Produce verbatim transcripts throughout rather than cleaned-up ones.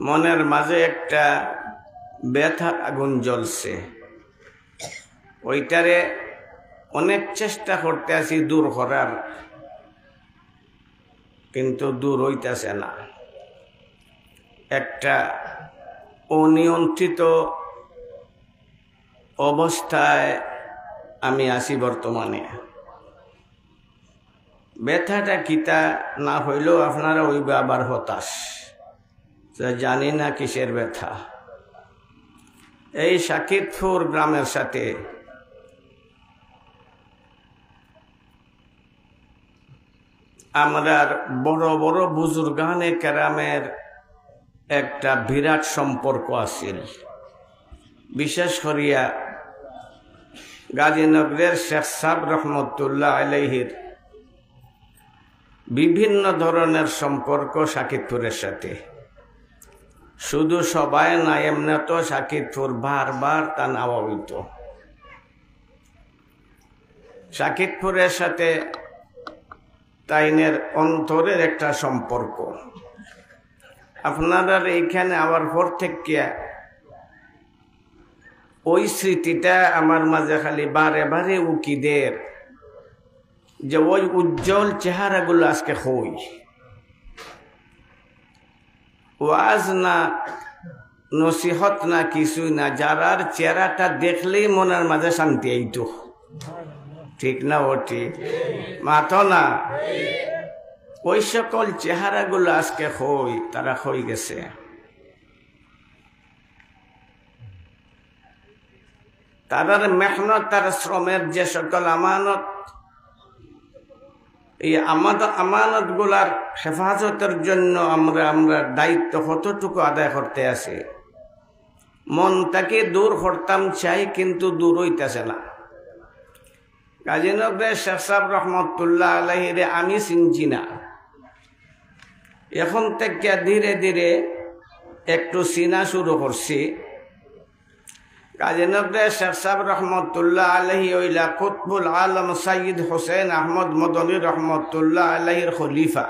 মনের মাঝে একটা ব্যথার আগুন জ্বলছে, ওইটারে অনেক চেষ্টা করতে আছি দূর করার, কিন্তু দূর হইতাছে না। একটা অনিয়ন্ত্রিত অবস্থায় আমি আছি বর্তমানে। ব্যথাটা কিতা না হইলেও আপনারা হইবা আবার হতাশ, যে জানি না কিসের ব্যথা। এই শাকিরপুর গ্রামের সাথে আমরার বড় বড় বুজুর্গানে কেরামের একটা বিরাট সম্পর্ক আছিল। বিশেষ করিয়া গাজীনগরের শেখ সাব রহমতুল্লাহ আলাইহির বিভিন্ন ধরনের সম্পর্ক শাকিরপুরের সাথে। শুধু সবাই না, এমনে তো শাকিরপুর বারবার তান আওয়া হইতো। শাকিরপুরের সাথে তাইনের অন্তরের একটা সম্পর্ক। আপনারার এইখানে আওয়ার পর থেকে ওই স্মৃতিটা আমার মাঝে খালি বারে বারে উকি দের, যে ওই উজ্জ্বল চেহারাগুলো আজকে কই। ওয়াজ না, নসিহত না, কিছুই না, যারার চেহারাটা দেখলেই মনের মাঝে শান্তি আইতো। ঠিক না? ও ঠিক মাতো না? ওই সকল চেহারাগুলো আজকে কই, তারা কই গেছে। তারার মেহনত আর শ্রমের যে সকল আমানত, এই আমাদ-, আমানতগুলার হেফাজতের জন্য আমরা, আমরা দায়িত্ব কতটুকু আদায় করতে আছে। মন থেকে দূর করতাম চাই, কিন্তু দূর হইতেছে না। গাজীনগরের শেখ সাব রহমতুল্লাহ আলাইহিরে আমি চিনছি না, এখন থেকে ধীরে ধীরে একটু চিনা শুরু করছি। গাজীনগরের শেখ সাব রহমতুল্লাহ আলাইহি অইলা কুতবুল আলম সৈয়দ হুসেন আহমদ মদনী রহমতুল্লাহ আলাইহির খলিফা।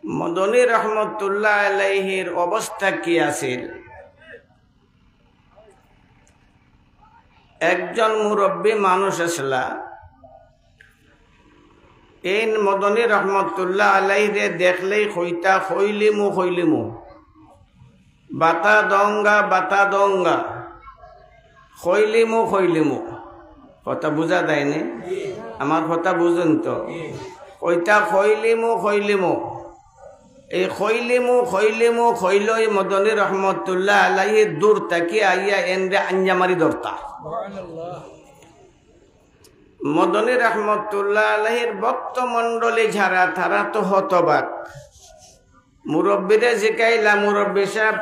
মদনী রহমতুল্লাহ আলাইহির অবস্থা কি আছিল? একজন মুরব্বী মানুষ আছলা, এইন মদনী রহমতুল্লাহ আলাইহিরে দেখলেই কইতা, "কইলিমু, কইলিমু, বাতা দঙ্গা, বাতা দঙ্গা, কইলিমু, কইলিমু।" কথা বুঝা যায়নি? আমার কথা বুঝেন তো? কইতা, "কইলিমু, কইলিমু।" এই কইলিমু, কইলিমু কইলই মদনী রহমতুল্লাহ আলাইহি দূর থাকি আইয়া এনরে আঞ্জা মারি ধরতা। মদনী রহমতুল্লাহ আলাইহির ভক্তমণ্ডলী যারা, তারা তো হতবাক। মুরব্বীরে জিকাইলা, "মুরব্বী সাব,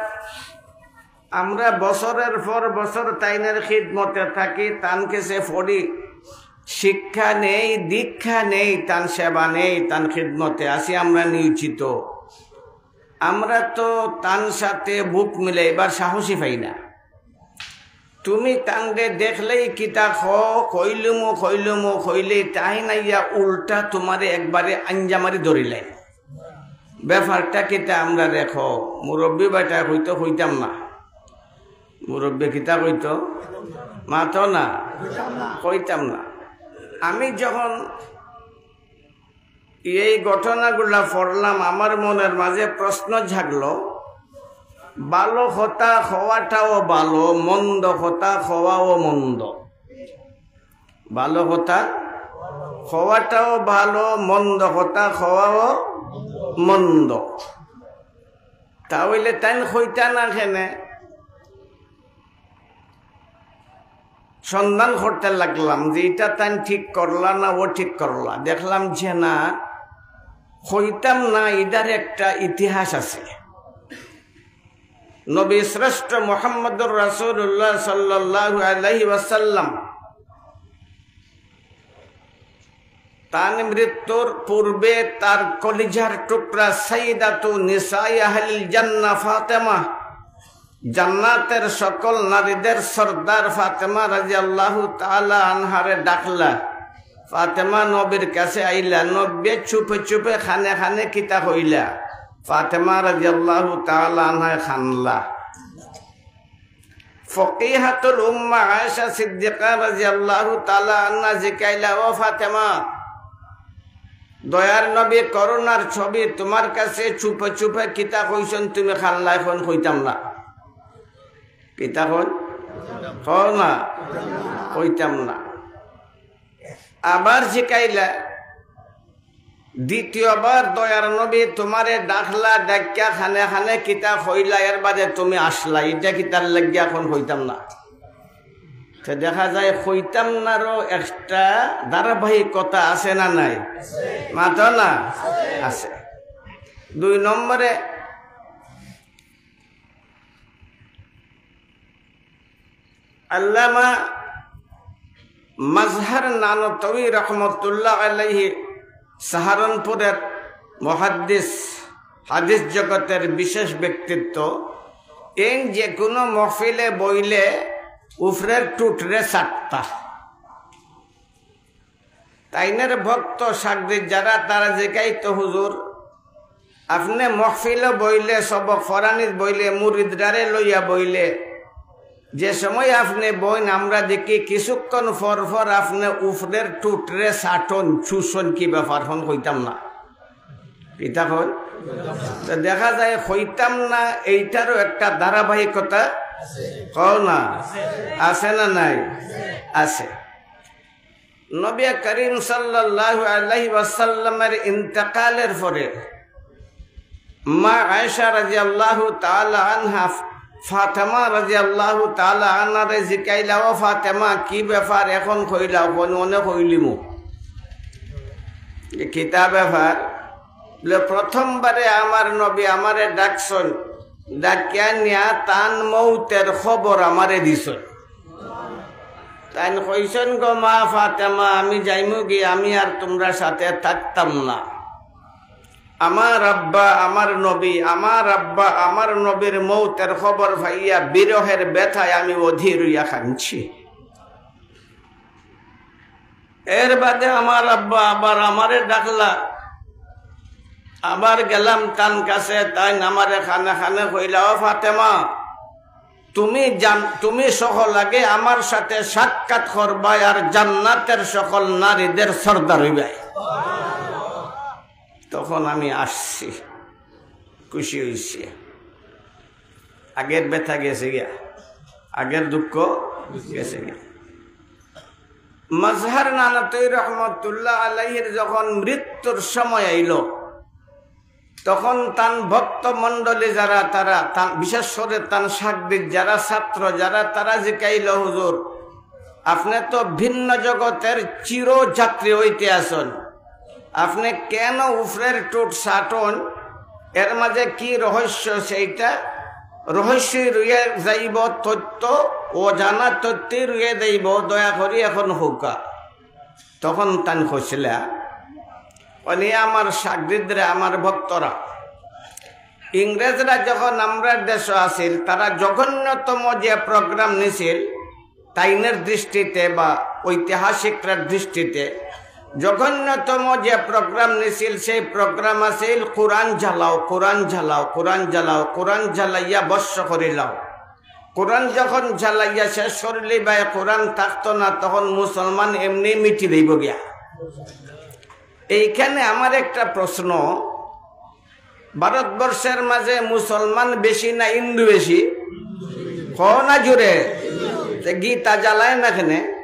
আমরা বছরের পর বছর তাইনের খিদমতে থাকি, তান কাছে পড়ি, শিক্ষা নেই, দীক্ষা নেই, তান সেবা নেই, তান খিদমতে আছি আমরা নিয়োজিত। আমরা তো তান সাথে বুক মিলাইবার সাহসই পাই না। তুমি তানরে দেখলেই কিতা খ, কইলুমু, কইলুমু, কইলে তাইন আইয়া উল্টা তোমারে একবারে আঞ্জা মারি ধরিলাই। ব্যাপারটা কিতা আমরা দেখো, মুরব্বী বেটা কইতো কইতাম না।" মুরব্বী কিতা কইতো? মাতো না, কইতাম না। আমি যখন এই ঘটনাগুলা পড়লাম, আমার মনের মাঝে প্রশ্ন জাগলো, ভালো কথা কওয়াটাও ভালো, মন্দ কথা কওয়াও মন্দ। ভালো কথা কওয়াটাও ভালো, মন্দ কথা কওয়াও মন্দ। তা অইলে তাইন কইতা না কেনে? সন্ধান করতে লাগলাম যে ইটা তাইন ঠিক করলা না ও ঠিক করলা। দেখলাম যে না, কইতাম না, ইটার একটা ইতিহাস আছে। নবী শ্রেষ্ঠ মুহাম্মদুর রাসূলুল্লাহ সাল্লাল্লাহু আলাইহি ওয়াসাল্লাম তান মৃত্যুর পূর্বে তার কলিজার টুকরা সাইয়্যিদাতু নিসাই আহলিল জান্নাহ ফাতেমা, জান্নাতের সকল নারীদের সর্দার ফাতেমা রাদিয়াল্লাহু তাআলা আনহারে ডাকলা। ফাতেমা নবীর কাছে আইলা, নবীয়ে চুপে চুপে কানে কানে কিতা কইলা। ফাতেমা রাদিয়াল্লাহু তাআলা আনহায় কানলা। ফকিহাতুল উম্মাহ আয়েশা সিদ্দিকা রাদিয়াল্লাহু তাআলা আনহা জিকাইলা, "ও ফাতেমা, দয়ার নবী, করুণার ছবি, তুমার কাছে চুপে চুপে কিতা কইছইন, তুমি কানলায়, কইন কইতাম না।" কিতা কইন? কও না, কইতাম না। আবার জিকাইলা, দ্বিতীয়বার দয়ার নবী তুমারে ডাকলা, ডাকিয়া কানে কানে কিতা কইলা, এর বাদে তুমি আসলা, ইটা কিতার লাগিয়া কইন কইতাম না। তে দেখা যায় কইতাম নারও একটা ধারাবাহিকতা আছে না নাই? মাতো না? আছে। দুই নম্বরে আল্লামা মাজহার নানতবী রহমতুল্লাহ আলাইহি, সাহারনপুরের মুহাদ্দিস, হাদিস জগতের বিশেষ ব্যক্তিত্ব। এইন যে কোনো মহফিলে বইলে উফরের টুটরে চাটতা। তাইনের ভক্ত শাগরিদ যারা, তারা জিকাইতো, "হুজুর, আপনে মহফিলো বইলে, সবক ফরানিত বইলে, মুরিদরারে লইয়া বইলে, যে সময় আপনে বইন, আমরা দেখি কিছুক্ষণ পর পর আপনে উফরের টুটরে চাটন, চুষন, কি ব্যাপার?" কইন কইতাম না। কিতা কইন? তো দেখা যায় কইতাম না, এইটারও একটা ধারাবাহিকতা, কও না, আছে না নাই? আছে। নবী করিম সাল্লাল্লাহু আলাইহি ওয়াসাল্লামের ইন্তেকালের পরে মা আয়েশা রাদিয়াল্লাহু তাআলা আনহা ফাতেমা রাদিয়াল্লাহু তাআলা আনহারে জিকাইলা, "ও ফাতেমা, কি ব্যাপার, এখন কইলাও, কোন মনে কইলিমু?" যে কিতা ব্যাপার? বলে, "প্রথমবারে আমার নবী আমারে ডাকছইন, ডাকিয়া নিয়া তান মৌতের খবর আমারে দিছইন।" তাইন কইছইন, "গো মা ফাতেমা, আমি যাইমুগি, আমি আর তুমরার সাথে থাকতাম না। আমার আব্বা, আমার নবী, আমার আব্বা, আমার নবীর মৌতের খবর পাইয়া বিরহের ব্যথায় আমি অধীর অইয়া কানছি।" এর বাদে আমার আব্বা আবার আমারে ডাকলা, আবার গেলাম তান কাছে, তাইন আমারে কানে কানে কইলা, "ও ফাতেমা, তুমি জান-, তুমি সকল আগে আমার সাথে সাক্ষাৎ করবায় আর জান্নাতের সকল নারীদের সর্দার অইবায়।" তখন আমি আসছি, খুশি অইছি, আগের ব্যথা গেছে গিয়া, আগের দুঃখ গেছে গিয়া। মাজহার নানতবী রহমতুল্লাহ আলাইহির যখন মৃত্যুর সময় আইল, তখন তান ভক্ত মণ্ডলী যারা, তারা তান, বিশেষ করে তান শাগরিদ যারা, ছাত্র যারা, তারা জিকাইল, "হুজুর, আপনে তো ভিন্ন জগতের চিরযাত্রী অইতে আছইন, আপনে কেন উফরের টুট চাটইন? এর মাঝে কি রহস্য?" সেইটা রহস্যই রইয়া যাইব, তথ্য, অজানা তথ্যই রইয়া যাইব, দয়া করি এখন কউক্কা। তখন তাইন কইছিলা, "অনি আমার শাগরিদরা, আমার ভক্তরা, ইংরেজরা যখন আমরার দেশো আছিল, তারা জঘন্যতম যে প্রোগ্রাম নিছিল, তাইনের দৃষ্টিতে বা ঐতিহাসিকরার দৃষ্টিতে জঘন্যতম যে প্রোগ্রাম নিছিল, সেই প্রোগ্রাম আছিল, 'কোরআন জ্বালাও, কোরআন জ্বালাও, কোরআন জ্বালাও, কোরআন জ্বালাইয়া ভস্ম করিলাও।' কোরআন যখন জ্বালাইয়া শেষ করিলিবায়, কোরআন থাকতো না, তখন মুসলমান এমনি মিটি যাইব গিয়া।" এইখানে আমার একটা প্রশ্ন, ভারতবর্ষের মাঝে মুসলমান বেশি না হিন্দু বেশি? কও না জোরে। তে গীতা জ্বালায় না কেনে?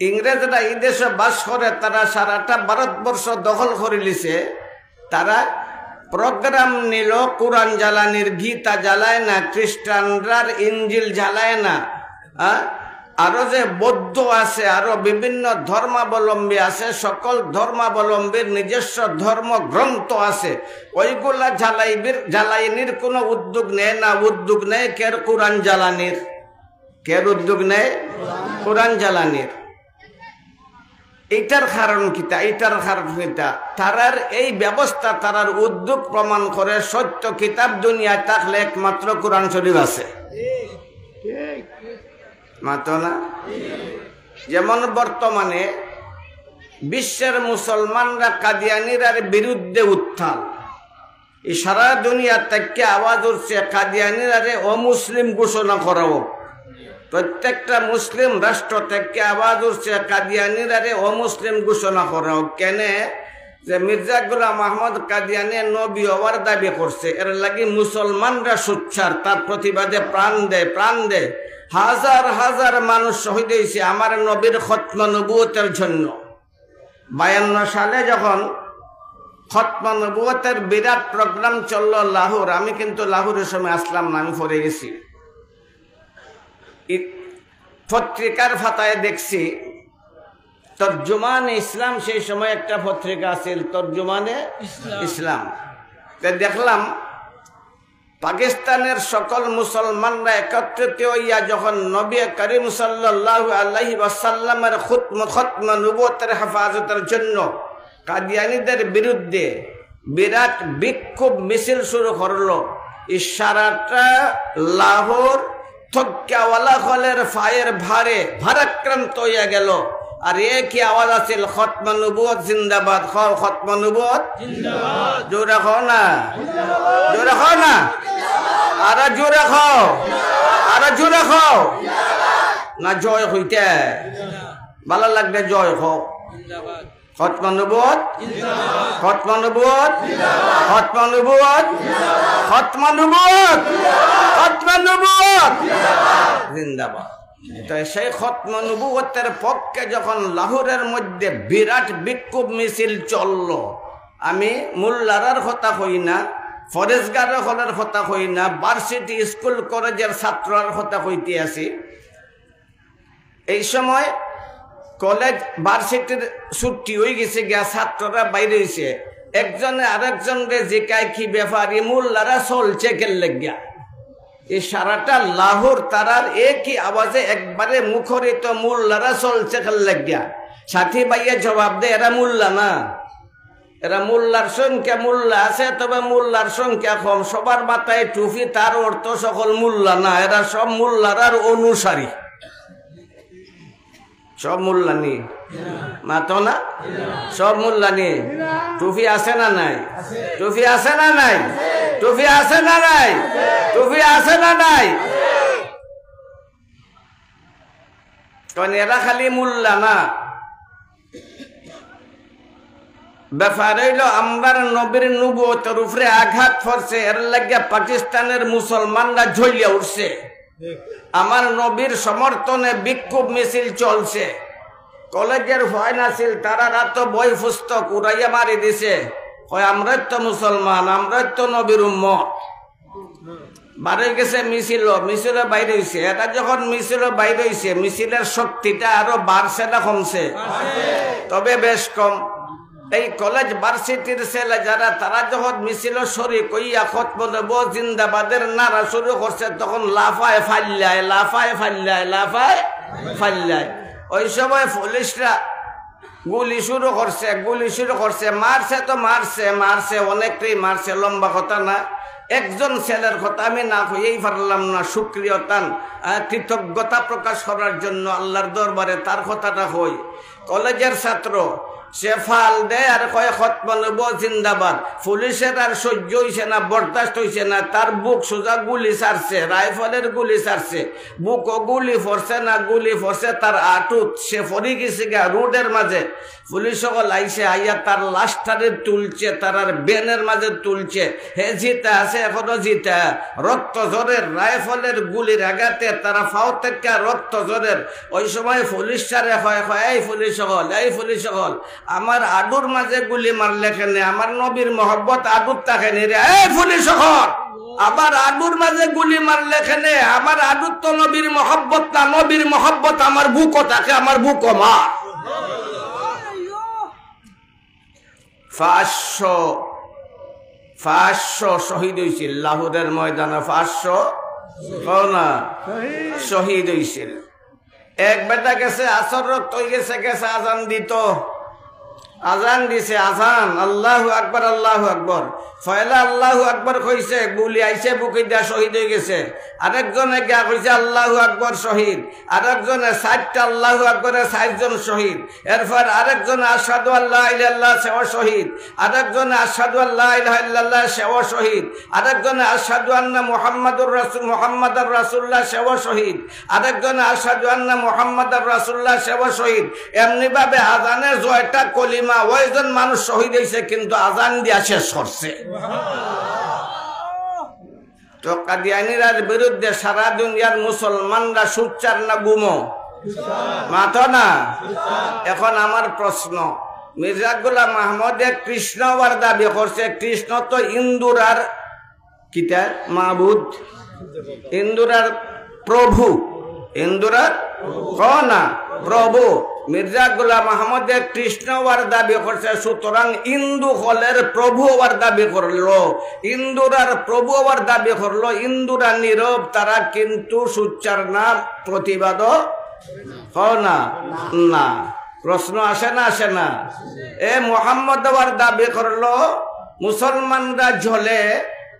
ইংরেজরা এই দেশো বাস করে, তারা সারাটা ভারতবর্ষ দখল করিলিছে। তারা প্রোগ্রাম নিল কোরআন জ্বালানির, গীতা জ্বালায় না, খ্রিস্টানরার ইঞ্জিল জ্বালায় না, হ্যাঁ? আরো যে বৌদ্ধ আছে, আরো বিভিন্ন ধর্মাবলম্বী আছে, সকল ধর্মাবলম্বীর নিজস্ব ধর্মগ্রন্থ আছে, ওইগুলা জ্বালাইবির, জ্বালাইনির কোনো উদ্যোগ নেয় না। উদ্যোগ নেয় কের? কোরআন জ্বালানির। কের উদ্যোগ নেয়? কোরআন জ্বালানির। এটার কারণ কিতা? এটার কারণ কিতা? তারার এই ব্যবস্থা, তারার উদ্যোগ প্রমাণ করে সত্য কিতাব দুনিয়ায় থাকলে একমাত্র কোরআন শরীফ আছে। মাতো না? যেমন বর্তমানে বিশ্বের মুসলমানরা কাদিয়ানিরার বিরুদ্ধে উত্তাল। এই সারা দুনিয়া থাকি আওয়াজ উঠছে, "কাদিয়ানিরারে অমুসলিম ঘোষণা করা হোক।" প্রত্যেকটা মুসলিম রাষ্ট্র থাকি আওয়াজ উঠছে, "কাদিয়ানিরারে অমুসলিম ঘোষণা করা হোক।" কেনে? যে মির্জা গোলাম আহমদ কাদিয়ানি নবী হওয়ার দাবি করছে, এর লাগি মুসলমানরা সোচ্চার, তার প্রতিবাদে প্রাণ দেয়, প্রাণ দেয়। হাজার হাজার মানুষ শহীদ হইছে আমার নবীর খতমে নবুয়তের জন্য। বায়ান্ন সালে যখন খতমে নবুয়তের বিরাট প্রোগ্রাম চলল লাহোর, আমি কিন্তু লাহোরের সময় আসলাম না, আমি পরে গেছি। ই-, পত্রিকার পাতায় দেখছি তর্জুমানে ইসলাম, সেই সময় একটা পত্রিকা আছিল তর্জুমানে ইসলাম। ইসলাম। তো দেখলাম পাকিস্তানের সকল মুসলমানরা একত্রিত হইয়া যখন নবী করিম সাল্লাল্লাহু আলাইহি ওয়াসাল্লামের খুতম-, খতমে নবুয়তের হেফাজতের জন্য কাদিয়ানীদের বিরুদ্ধে বিরাট বিক্ষোভ মিছিল শুরু করলো, এই সারাটা লাহোর তক্কাওয়ালা হলের ফায়ের ভারে ভারাক্রান্ত হইয়া গেল। আর একই আওয়াজ আছিল, "খতমে নবুয়ত জিন্দাবাদ।" কও, "খতমে নবুয়ত জিন্দাবাদ।" জোরে কও না, জোরে কও না, আরো জোরে কও, আরো জোরে কও। না জয় কইতে ভালা লাগলে জয় কও। খতমে নবুয়ত, খতমে নবুয়ত, খতমে নবুয়ত, খতমে নবুয়ত, খতমে নবুয়ত জিন্দাবাদ। তো সেই খতমে নবুয়তের পক্ষে যখন লাহোরের মধ্যে বিরাট বিক্ষোভ মিছিল চলল, আমি মোল্লারার কথা কই না, ফরেজগার হলের কথা কই না, ভার্সিটি স্কুল কলেজের ছাত্রর কথা কইতে আছি। এই সময় কলেজ ভার্সিটির ছুটি হয়ে গেছে গিয়া, ছাত্ররা বাইরে হইছে। একজনে আরেকজনরে জিকায়, "কি ব্যাপার, ই মোল্লারা চলছে কেন লাগিয়া?" এই সারাটা লাহোর তারার একই আওয়াজে একবারে মুখরিত, "মোল্লারা চলছে কেন লাগিয়া?" সাথী ভাইয়ে জবাব দেয়, "এরা মোল্লা না।" এরা মোল্লার সংখ্যা মোল্লা আছে, তবে মোল্লার সংখ্যা কম। সবার মাথায় টুপি, তার অর্থ সকল মোল্লা না, এরা সব মোল্লার আর অনুসারী। সব মোল্লা নি? মাতো না? সব মোল্লা নি? টুপি আছে না নাই? টুপি আছে না নাই? টুপি আছে না নাই? টুপি আছে না নাই? কারণ এরা খালি মোল্লা না। ব্যাপার হইল, আমরার নবীর নবুয়তের উপরে আঘাত পড়ছে, এর লাগিয়া পাকিস্তানের মুসলমানরা জ্বলিয়া উঠছে। আমার নবীর সমর্থনে বিক্ষোভ মিছিল চলছে। কলেজের ফাইন আছিল, তারা রাতো বই পুস্তক উড়াইয়া মারি দিছে। কয়, "আমরাই তো মুসলমান, আমরাই তো নবীর উম্মত।" বার হয়ে গেছে মিছিল, মিছিলে বাইর হইছে। এটা যখন মিছিলে বাইর হইছে, মিছিলের শক্তিটা আরো বাড়ছে না কমছে? তবে বেশ কম। এই কলেজ ভার্সিটির ছেলে যারা, তারা যখন মিছিল শরিক হইয়া খতমে নবুয়ত জিন্দাবাদের নারা শুরু করছে, তখন লাফায় ফাল্লায়, লাফায় ফাল্লায়, লাফায় ফাল্লায়। ওই সময় পুলিশরা গুলি শুরু করছে, গুলি শুরু করছে, মারছে তো মারছে, মারছে, অনেকটাই মারছে, লম্বা কথা না। একজন ছেলের কথা আমি না কইয়াই পারলাম না, শুকরিয়া তান, আহ, কৃতজ্ঞতা প্রকাশ করার জন্য আল্লাহর দরবারে তার কথাটা কই। কলেজের ছাত্র, সে ফাল দেয় আর কয়, "খতমে নবুয়ত জিন্দাবাদ।" পুলিশের আর সহ্য হইছে না, বরদাস্ত হইছে না, তার বুক সোজা গুলি ছাড়ছে, রাইফেলের গুলি ছাড়ছে, বুকও গুলি পড়ছে না, গুলি পড়ছে তার আটুত, সে পড়ি গেছে গা রোডের মাঝে। পুলিশ সকল আইছে, আইয়া তার লাশটারে তুলছে, তারার ভ্যানের মাঝে তুলছে। হে জিতা আছে, এখনো জিতা। রক্ত ঝরের, রাইফেলের গুলির আঘাতে তারা ফাও থেকে রক্ত ঝরের। ওই সময় পুলিশ স্যারে কয়, কয়, "এই পুলিশ সকল, এই পুলিশ সকল, আমার আডুর মাঝে গুলি মারলে কেনে? আমার নবীর মহব্বত আডুর থাকে নি রে? এই পুলিশ সকল, আমার আডুর মাঝে গুলি মারলে কেনে? আমার আডুর তো নবীর মহব্বত না, নবীর মহব্বত আমার বুকও থাকে, আমার বুকও মা।" পাঁচশো, পাঁচশো শহীদ হইছিল লাহোরের ময়দানে, পাঁচশো, কও না, শহীদ হইছিল। এক বেটা গেছে, আসর রক্ত হয়ে গেছে, গেছে আজান দিত। আজান দিছে, আজান, আল্লাহু আকবার, আল্লাহু আকবার। পয়লা আল্লাহু আকবার কইছে, গুলি আইছে বুকে দিয়া, শহীদ অইগেছে। আরেকজনে গিয়া কইছে আল্লাহু আকবার, শহীদ। আরেকজনে চাইরটা আল্লাহু আকবারে চাইরজন শহীদ। এরপর আরেকজনে আশহাদু আল্লা ইলাহা ইল্লাল্লাহ, সেও শহীদ। আরেকজনে আশহাদু আল্লা ইলাহা ইল্লাল্লাহ, সেও শহীদ। আরেকজনে আশহাদু আন্না মুহাম্মাদুর রাসূল, মুহাম্মাদার রাসূলুল্লাহ, সেও শহীদ। আরেকজনে আশহাদু আন্না মুহাম্মাদার রাসূলুল্লাহ, সেও শহীদ। এমনিভাবে আজানে জয়টা কলিমা, ওইজন মানুষ শহীদ অইছে, কিন্তু আজান দিয়া শেষ করছে। তো কাদিয়ানিরার বিরুদ্ধে সারা দুনিয়ার মুসলমানরা সোচ্চার না ঘুমো? মাতো না। এখন আমার প্রশ্ন, মির্জা গোলাম আহমদে কৃষ্ণ অওয়ার দাবি করছে, কৃষ্ণ তো হিন্দুরার কিতা? মাবুদ। হিন্দুরার প্রভু। হিন্দুরার ক না, প্রভু। মির্জা গোলাম আহমদে কৃষ্ণ অওয়ার দাবি করছে, সুতরাং হিন্দু অকলের প্রভু অওয়ার দাবি করলো, হিন্দুরার প্রভু অওয়ার দাবি করলো, হিন্দুরা নীরব, তারা কিন্তু সোচ্চার না, প্রতিবাদও ক না, না। প্রশ্ন আসে না, আসে না? এ মোহাম্মদ অওয়ার দাবি করলো, মুসলমানরা জ্বলে,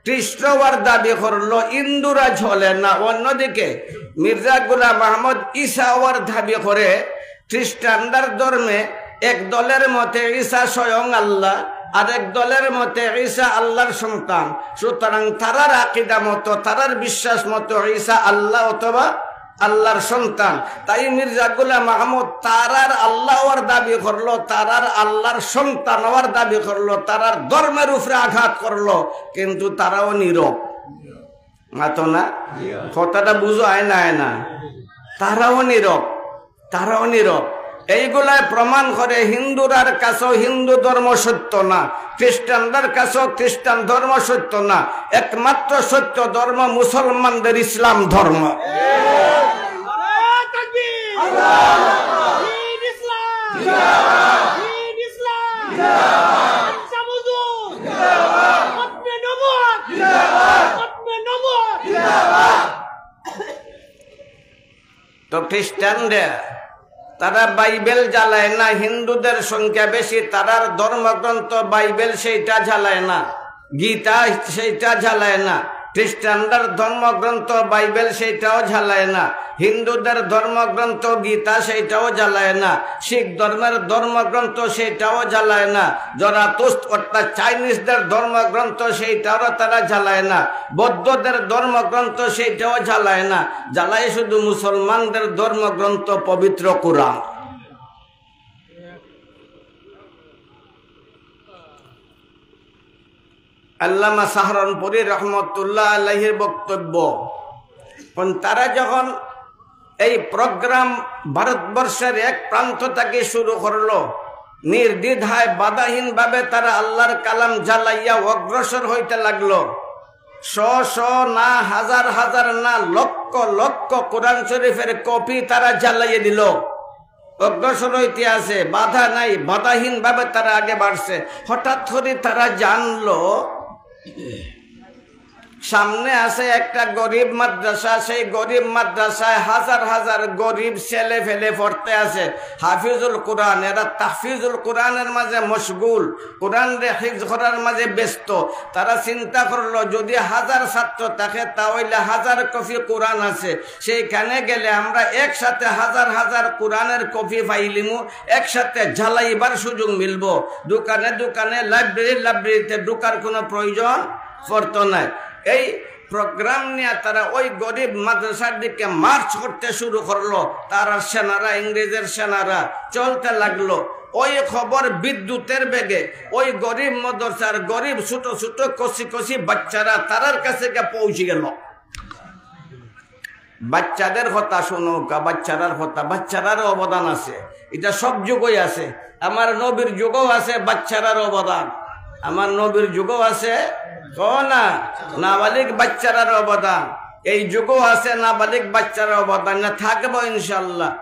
খ্রিস্ট অওয়ার দাবি করলো, হিন্দুরা জ্বলে না। অন্যদিকে মির্জা গোলাম আহমদ ঈসা অওয়ার দাবি করে, খ্রিস্টানদের ধর্মে এক দলের মতে ঈসা স্বয়ং আল্লাহ, আরেক দলের মতে ঈসা আল্লাহর সন্তান। সুতরাং তারার আকিদা মতো, তারার বিশ্বাস মতো ঈসা আল্লাহ অথবা আল্লাহর সন্তান। তাই মির্জা গোলাম আহমদ তারার আল্লাহ অওয়ার দাবি করলো, তারার আল্লাহর সন্তান অওয়ার দাবি করলো, তারার ধর্মের উপরে আঘাত করলো, কিন্তু তারাও নীরব। মাতো না? কথাটা বুঝো, আয় না, আয় না? তারাও নীরব, তারাও নীরব। এইগুলায় প্রমাণ করে হিন্দুরার কাছেও হিন্দু ধর্ম সত্য না, খ্রিস্টানদের কাছেও খ্রিস্টান ধর্ম সত্য না। একমাত্র সত্য ধর্ম মুসলমানদের ইসলাম ধর্ম। নারায়ে তাকবীর! আল্লাহু আকবার! দ্বীন ইসলাম! জিন্দাবাদ! দ্বীন ইসলাম! জিন্দাবাদ! আচ্ছা বুঝো! জিন্দাবাদ! খতমে নবুয়ত! জিন্দাবাদ! খতমে নবুয়ত! জিন্দাবাদ! তো খ্রিস্টানরা, তারা বাইবেল জ্বালায় না, হিন্দুদের সংখ্যা বেশি, তারার ধর্মগ্রন্থ বাইবেল সেইটা জ্বালায় না, গীতা সেইটা জ্বালায় না, খ্রিস্টানদের ধর্মগ্রন্থ বাইবেল সেইটাও জ্বালায় না, হিন্দুদের ধর্মগ্রন্থ গীতা সেইটাও জ্বালায় না, শিখ ধর্মের ধর্মগ্রন্থ সেইটাও জ্বালায় না, জরাতুস্ত অর্থাৎ চাইনিজদের ধর্মগ্রন্থ সেইটারও তারা জ্বালায় না, বৌদ্ধদের ধর্মগ্রন্থ সেইটাও জ্বালায় না, জ্বালায় শুধু মুসলমানদের ধর্মগ্রন্থ পবিত্র কোরআন। আল্লামা সাহারানপুরী রহমতুল্লাহ আলাইহির বক্তব্য, কারণ তারা যখন এই প্রোগ্রাম ভারতবর্ষের এক প্রান্ত থেকে শুরু করলো, নির্দ্বিধায় বাধাহীনভাবে তারা আল্লাহর কালাম জ্বালাইয়া অগ্রসর হইতে লাগলো। শ শ না, হাজার হাজার না, লক্ষ লক্ষ কোরআন শরীফের কপি তারা জ্বালাইয়া দিল। অগ্রসর হইতে আছে, বাধা নাই, বাধাহীনভাবে তারা আগে বাড়ছে। হঠাৎ করে তারা জানলো সামনে আছে একটা গরিব মাদ্রাসা, সেই গরিব মাদ্রাসায় হাজার হাজার গরিব ছেলে ফেলে পড়তে আছে হাফিজুল কোরআন। এরা তাহফিজুল কোরআনের মাঝে মশগুল, কোরআনরে হিফজ করার মাঝে ব্যস্ত। তারা চিন্তা করলো, যদি হাজার ছাত্র থাকে, তা অইলে হাজার কপি কোরআন আছে, সেইখানে গেলে আমরা একসাথে হাজার হাজার কোরআনের কপি পাইলিমু, একসাথে জ্বালাইবার সুযোগ মিলবো। দোকানে দোকানে, লাইব্রেরি লাইব্রেরিতে ঢুকার কোনো প্রয়োজন পড়তো নায়। এই প্রোগ্রাম নিয়া তারা ওই গরিব মাদ্রাসার দিকে মার্চ করতে শুরু করলো। তারার সেনারা, ইংরেজের সেনারা চলতে লাগলো। ওই খবর বিদ্যুতের বেগে ওই গরিব মাদ্রাসার গরিব ছোট ছোট কচি কচি বাচ্চারা তারার কাছে গিয়া পৌঁছে গেল। বাচ্চাদের কথা শুনো, কা-, বাচ্চারার কথা, বাচ্চারারও অবদান আছে। এটা সব যুগই আছে। আমার নবীর যুগও আছে বাচ্চারার অবদান, আমার নবীর যুগও আছে, ক না, নাবালিগ বাচ্চারার অবদান, এই যুগও আছে নাবালিগ বাচ্চারার অবদান, না থাকবো ইনশাল্লাহ।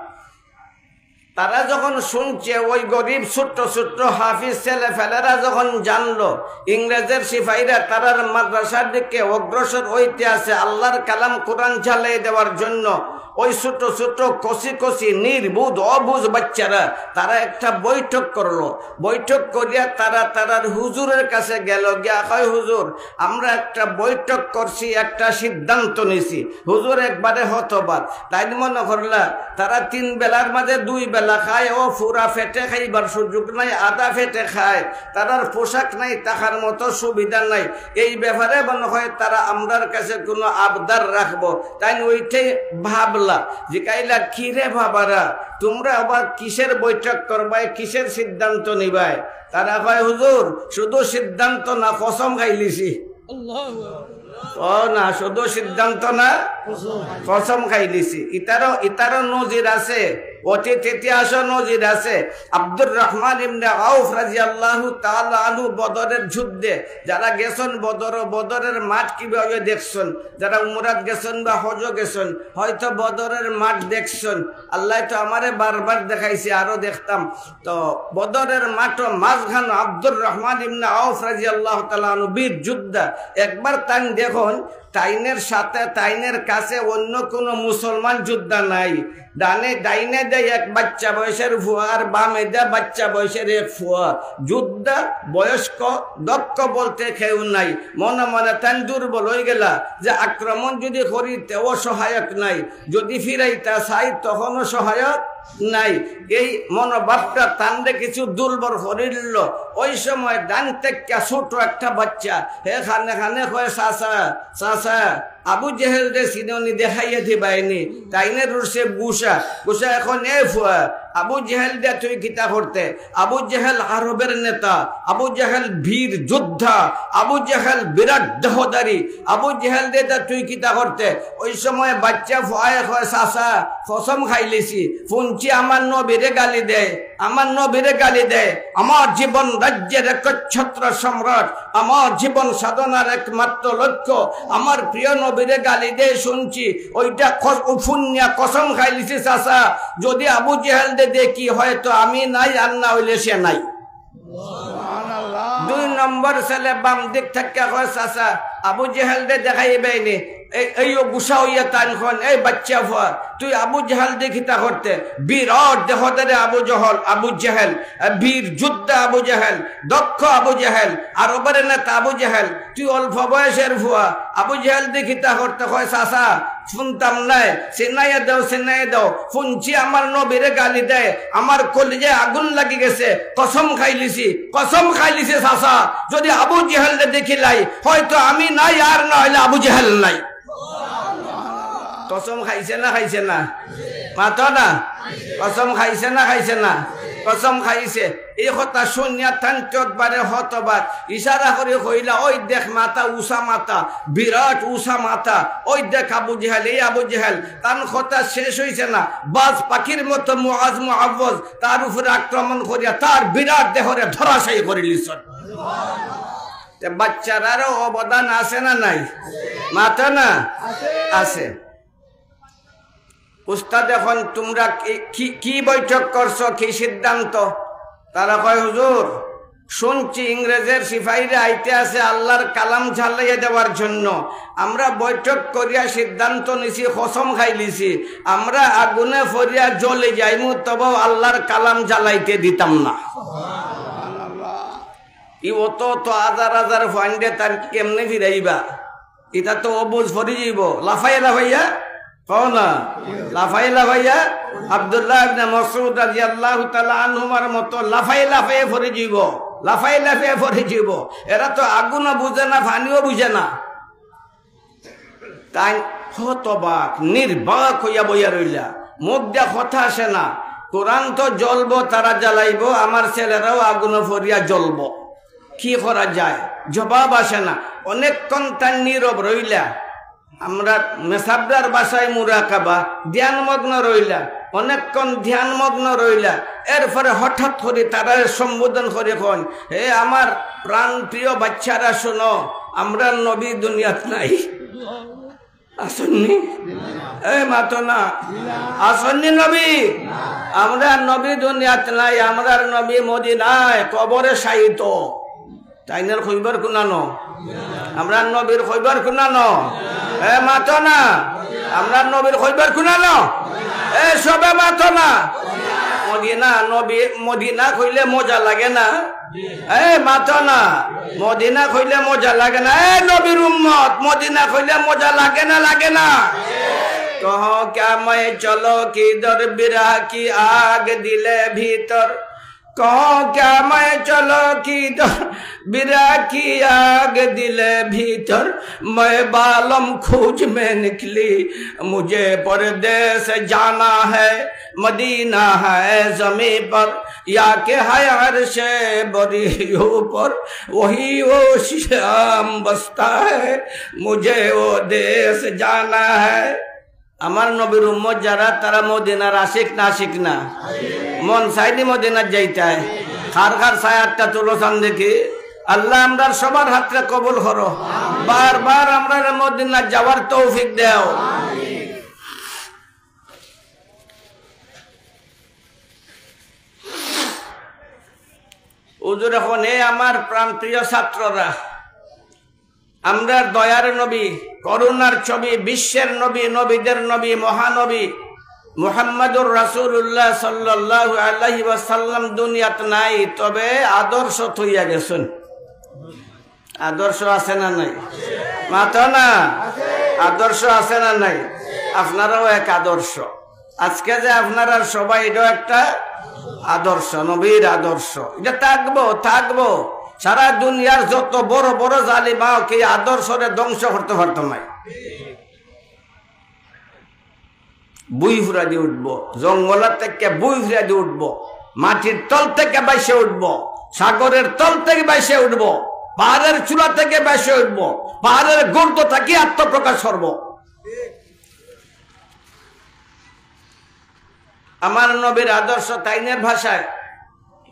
তারা যখন শুনছে, ওই গরিব ছোট্ট ছোট্ট হাফিজ ছেলে ফেলেরা যখন জানলো, ইংরেজের সিপাহীরা তারার মাদ্রাসার দিকে অগ্রসর হইতে আছে আল্লাহর কালাম কোরআন জ্বালিয়ে দেওয়ার জন্য, ওই ছোট ছোট কচি কচি নির্বোধ অবুঝ বাচ্চারা, তারা একটা বৈঠক করলো। বৈঠক করিয়া তারা তারার হুজুরের কাছে গেল, গিয়া কয়, "হুজুর, আমরা একটা বৈঠক করছি, একটা সিদ্ধান্ত নিছি।" হুজুর একবারে হতবাক। তাইন মনো করলা তারা তিন বেলার মাঝে দুই বেলা খায়, ও পুরা পেটে খাইবার সুযোগ নাই, আধা পেটে খায়, তারার পোশাক নাই, থাকার মতো সুবিধা নাই। এই ব্যাপারে মনে হয় তারা আমরার কাছে কোনো আবদার রাখবো। তাইন ওইটাই ভাবলা, জিকাইলা, "কি রে বাবারা, তোমরা আবার কিসের বৈঠক করবায়, কিসের সিদ্ধান্ত নিবায়?" তারা কয়, "হুজুর, শুধু সিদ্ধান্ত না, কসম খাইলিছি।" ও না, শুধু সিদ্ধান্ত না, কসম খাইলিছি। ইতারও, ইতারও নজির আছে, অতীত ইতিহাসও নজির আছে। আব্দুর রহমান ইবনে আউফ রাদিয়াল্লাহু তাআলা আনহু বদরের যুদ্ধে, যারা গেছেন বদর, বদরের মাঠ কিভাবে দেখছেন, যারা উমরাত গেছেন বা হজও গেছেন, হয়তো বদরের মাঠ দেখছেন। আল্লায় তো আমারে বারবার দেখাইছে, আরো দেখতাম। তো বদরের মাঠও মাঝখান আব্দুর রহমান ইবনে আউফ রাদিয়াল্লাহু তাআলা আনহু বীর যোদ্ধা। একবার তাইন দেখুন, তাইনের সাথে, তাইনের কাছে অন্য কোনো মুসলমান যোদ্ধা নাই। ডানে, ডাইনে দেয় এক বাচ্চা বয়সের ফুয়া, আর বামে দেয় বাচ্চা বয়সের এক ফুয়া। যোদ্ধা, বয়স্ক, দক্ষ বলতে কেউ নাই। মনে মনে তাইন দুর্বল হয়ে গেলা যে আক্রমণ যদি করি, তেও সহায়ক নাই, যদি ফিরাইতা চাই, তখনও সহায়ক নাই। এই মনোভাবটা তানরে কিছু দুর্বল করিল। ওই সময় ডান থেকে ছোট একটা বাচ্চা, হে কানে কানে কয়, "চাচা, চাচা, আবু জেহেলরে চিননি, দেখাইয়া দিবায়নি।" তাইনের উঠছে গুসা, গুসা এখন, "এ ফুয়া, আবু জেহেলরে তুই কিতা করতে? আবু জেহেল আরবের নেতা, আবু জেহেল বীর যোদ্ধা, আবু জেহেল বিরাট দেহধারী, আবু জেহেলরে তুই কিতা করতে?" ওই সময় বাচ্চা ফুয়ায় কয়, "চাচা, কসম খাইলিছি, শুনছি আমার নবীরে গালি দেয়, আমার নবীরে গালি দেয়, আমার জীবন রাজ্যের একচ্ছত্র সম্রাট, আমার জীবন সাধনার একমাত্র লক্ষ্য, আমার প্রিয় নবীরে গালি দেয় শুনছি, ওইটা কস-, উফুনিয়া কসম খাইলিছি চাচা, যদি আবু জেহেলরে দেখি, হয়তো আমি নাই, আর না হইলে সে নাই।" দুই নম্বর ছেলে বাম দিক থাকিয়া কয়, "চাচা, আবু জেহেলরে দেখাইবায়নি।" এই, এইও গুসা হইয়া তাইন কইন, "এই বাচ্চা ফুয়া, তুই আবু জেহেলরে কিতা করতে? বিরাট দেহধারী আবু জহল, আবু জেহেল, আহ, বীর যোদ্ধা আবু জেহেল, দক্ষ আবু জেহেল, আরবের নেতা আবু জেহেল, তুই অল্প বয়সের ফুয়া, আবু জেহেলরে কিতা করতে?" কয়, "চাচা, শুনতাম নায়, চিনাইয়া দেও, চিনাইয়া দেও। শুনছি আমার নবীরে গালি দেয়, আমার কলিজায় আগুন লাগি গেছে, কসম খাইলিছি, কসম খাইলিছি চাচা, যদি আবু জেহেলরে দেখিলাই, হয়তো আমি নাই, আর না হইলে আবু জেহেল নাই।" কসম খাইছে না খাইছে না? মাতো না। কসম খাইছে না খাইছে না? কসম খাইছে। এই কথা শুনিয়া তাইন তো একবারে হতবাক। ইশারা করি কইলা, "ওই দেখ মাথা, উষা মাথা, বিরাট উষা মাথা, ওই দেখ আবু জেহেল, এই আবু জেহেল।" তান কথা শেষ হইছে না, বাজ পাখির মতো মুআজ মুআওয়াজ তার উপরে আক্রমণ করিয়া তার বিরাট দেহরে ধরাশায়ী করিলিছইন। তে বাচ্চারারও অবদান আছে না নাই? মাতো না? আছে। উস্তাদ, এখন তোমরা কি, কি, কি বৈঠক করছো, কি সিদ্ধান্ত? তারা কয়, "হুজুর, শুনছি ইংরেজের সিপাহীরা আইতে আছে আল্লাহর কালাম জ্বালাইয়া দেওয়ার জন্য। আমরা বৈঠক করিয়া সিদ্ধান্ত নিছি, কসম খাইলিছি, আমরা আগুনে ফরিয়া জ্বলি যাইমু, তবেও আল্লাহর কালাম জ্বালাইতে দিতাম না।" ই অত অত হাজার হাজার ফান্ডে তার কেমনে ফিরাইবা? ইতা তো অবুঝ ফরি যাইব। লাফাইয়া লাফাইয়া, কও না, লাফাইয়া লাফাইয়া আব্দুল্লাহ ইবনে মাসউদ রাদিয়াল্লাহু তাআলা আনহুমার মতো লাফাইয়া লাফাইয়া ফরি যাইব, লাফাইয়া লাফাইয়া ফরি যাইব। এরা তো আগুনও বুঝে না, পানিও বুঝে না। তাইন হতবাক, নির্বাক হইয়া বইয়া রইলা, মুখ দিয়া কথা আসে না। কোরআন তো জ্বলবো, তারা জ্বালাইবো, আমার ছেলেরাও আগুনে ফরিয়া জ্বলবো। কি করা যায়? জবাব আসে না। অনেকক্ষণ তাইন নীরব রইলা। আমরা মেসাবরার ভাষায় মুরাকাবা, ধ্যানমগ্ন রইলা। অনেকক্ষণ ধ্যানমগ্ন রইলা। এরপরে হঠাৎ করি তারারে সম্বোধন করি কইন, "হে আমার প্রাণ প্রিয় বাচ্চারা, শোনো, আমরার নবী দুনিয়াত নাই।" আছইন নি? এ মাতো না। আছইন নি নবী? আমরার নবী দুনিয়াত নাই, আমরার নবী মদিনায় কবরে শায়িত। তাইনর খবর কুনানো? আমরার নবীর খবর কুনানো? এ মাতো না। আমরার নবীর কইবার কুনানো? এ, সবে মাতো না। মদিনা নবী, মদিনা কইলে মজা লাগে না? এ, মাতো না। মদিনা কইলে মজা লাগে না? এ, নবীর উম্মত, মদিনা কইলে মজা লাগে না, লাগে না? কহো ক্যা মে চলো কিধর বিরহ কি আগ দিলে ভিতর। کہو کیا میں چلو کی در برا کی آگ دل بھیتر، میں بالم کھوج میں نکلی، مجھے پردیس جانا ہے، مدینہ ہے زمین پر، یا کہ ہے عرش بری اوپر، وہی وہ شام بستا ہے، مجھے وہ دیس جانا ہے۔ আমার নবীর উম্মত যারা, তারা মদিনার আশিক না আশিক না? মন চাইনি মদিনাত যাইতায়? কার কার চায় আতটা তুলো চান দেখি। আল্লাহ আমরার সবার হাতরে কবুল করো। বারবার আমরারে মদিনাত যাওয়ার তৌফিক দেও। হুজুর, এখন এ আমার প্রাণপ্রিয় ছাত্ররা, আমরার দয়ার নবী, করুণার ছবি, বিশ্বের নবী, নবীদের নবী, মহানবী মুহাম্মাদুর রাসূলুল্লাহ সাল্লাল্লাহু আলাইহি ওয়াসাল্লাম দুনিয়াত নাই, তবে আদর্শ থইয়া গেছেন। আদর্শ আছে না নাই? মাতো না। আদর্শ আছে না নাই? আপনারাও এক আদর্শ। আজকে যে আপনারার সবাই, এটাও একটা আদর্শ, নবীর আদর্শ। এটা থাকবো, থাকবো। সারা দুনিয়ার যত বড় বড় জালিম হোক, এই আদর্শরে ধ্বংস করতে পারতো নাই। ভুঁই ফুরাদি উঠবো, জঙ্গল থাকি ভুঁই ফুরাদি উঠবো, মাটির তল থাকি ভাসে উঠবো, সাগরের তল থাকি ভাসে উঠবো, পাহাড়ের চূড়া থাকি ভাসে উঠবো, পাহাড়ের গর্ত থাকি আত্মপ্রকাশ করবো। আমার নবীর আদর্শ, তাইনের ভাষায়